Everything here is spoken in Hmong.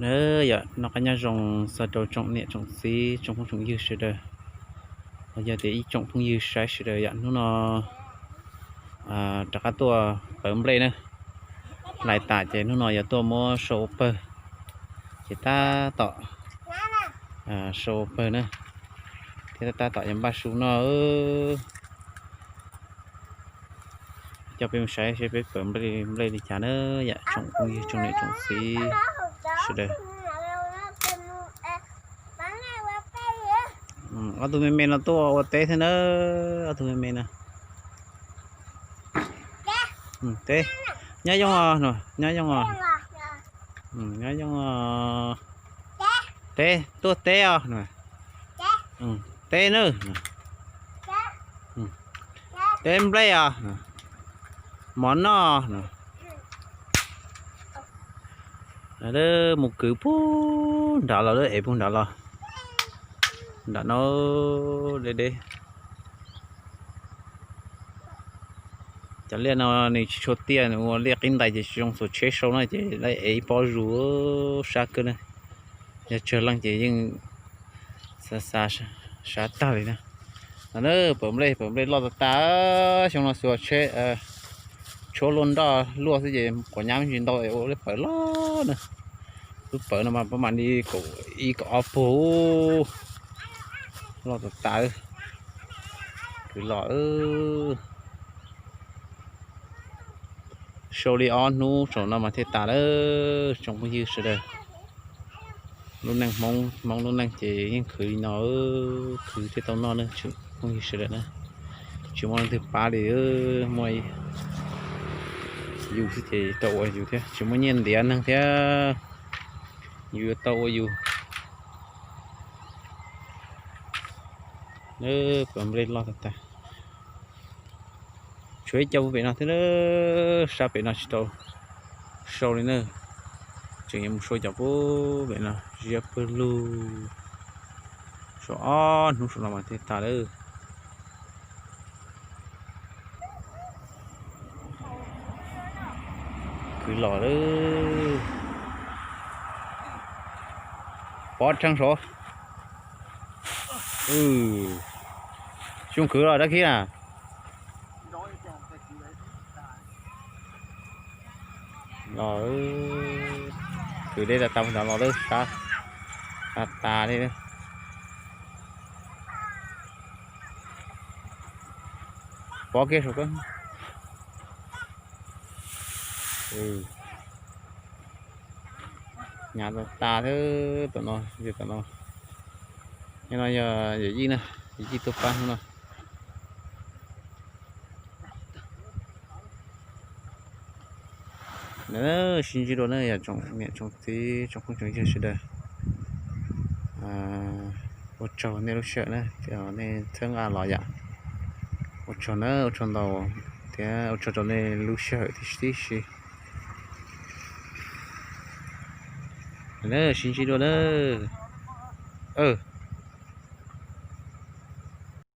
Nawb, yog noj qab nyob zoo txog rau tsoom niam tsoom txiv tsoom phooj tsoom ywg sawv daws, los yog tias ib tsoom phooj ywg saib sawv daws, yog hnub no rov qab tuaj pawv nplej na. Hlais tas ces hnub no yuav tuaj muab sau ua pawg, ces tab tom sau ua pawg na, thiab tab tom yuav npaj su noj. Coj peb mus saib seb peb pawv nplej li cas na, yom tsoom phooj ywg tsoom niam tsoom txiv sawv daws. Ob tug me me no tuaj ua teb thiab na, ob tug me me no. Teb, nyob zoo os, nyob zoo os, nyob zoo os. Teb, tuaj teb os. Teb nawb. Teb nplej os. Mov noj. Mus kwv puag nrad los, lawv ev puag nrad los. Nram no deb deb. Cov liaj no nws tsis tshua tiaj, nws ua liaj qib ntais ces tsis zoo xuas tsheb sau na, ces lawv ev ib pob zus sab kawg na. Yog tsawg leej ces yeej xav xav tag li na. No na, pawv nplej, pawv nplej loj tas tas, xyoo no xuas tsheb tshuab luaj nroj luaj xwb ces quav nyab me ntsis ntau ua lub pawv loj na. Lub pawv no mas pab mam li kaum ib kaum ob puag, loj tas tas. Kwv los. Sau li ob hnub saum no mas thiaj tas lawm tsoom phooj ywg sawv daws. Lub neej Hmoob, Hmoob lub neej ces yeej khwv li no, khwv thiaj tau noj na tsoom phooj ywg sawv daws na. Tsis muaj leej twg pab li, muaj yus xwb ces tau ua yus thiab, tsis muaj nyiaj ntiav neeg thiab, yus yuav tau ua yus. Pawv nplej loj tag tag. Tshuav ib co pem no thiab na, sab pem no tsis tau sau li na. Tseem yuav mus sau cov pem no, ziab pawg lug. Sau ob hnub saum no mas thiaj tas lawm. Kwv los lawm. Pov rheej saud. Xyoo kwv los dab khib na. Los, kwv deb tas tas, los lawm, sab tas tas li. Pov kiag saum kawg. Hnyav tas tas thiab tom no, tom no. Nyob no yog yawm yij na, yawm yij tuaj pab hnub no. Sib ntsib dua na yom tsoom niam tsoom txiv tsoom phooj tsoom ywg sawv daws. Ua tsaug nej lub sij hawm na, nej txhawb nqa los yom. Ua tsaug na, ua tsaug ntau thiab ua tsaug rau nej lub sij hawm tib si. Sib ntsib dua na.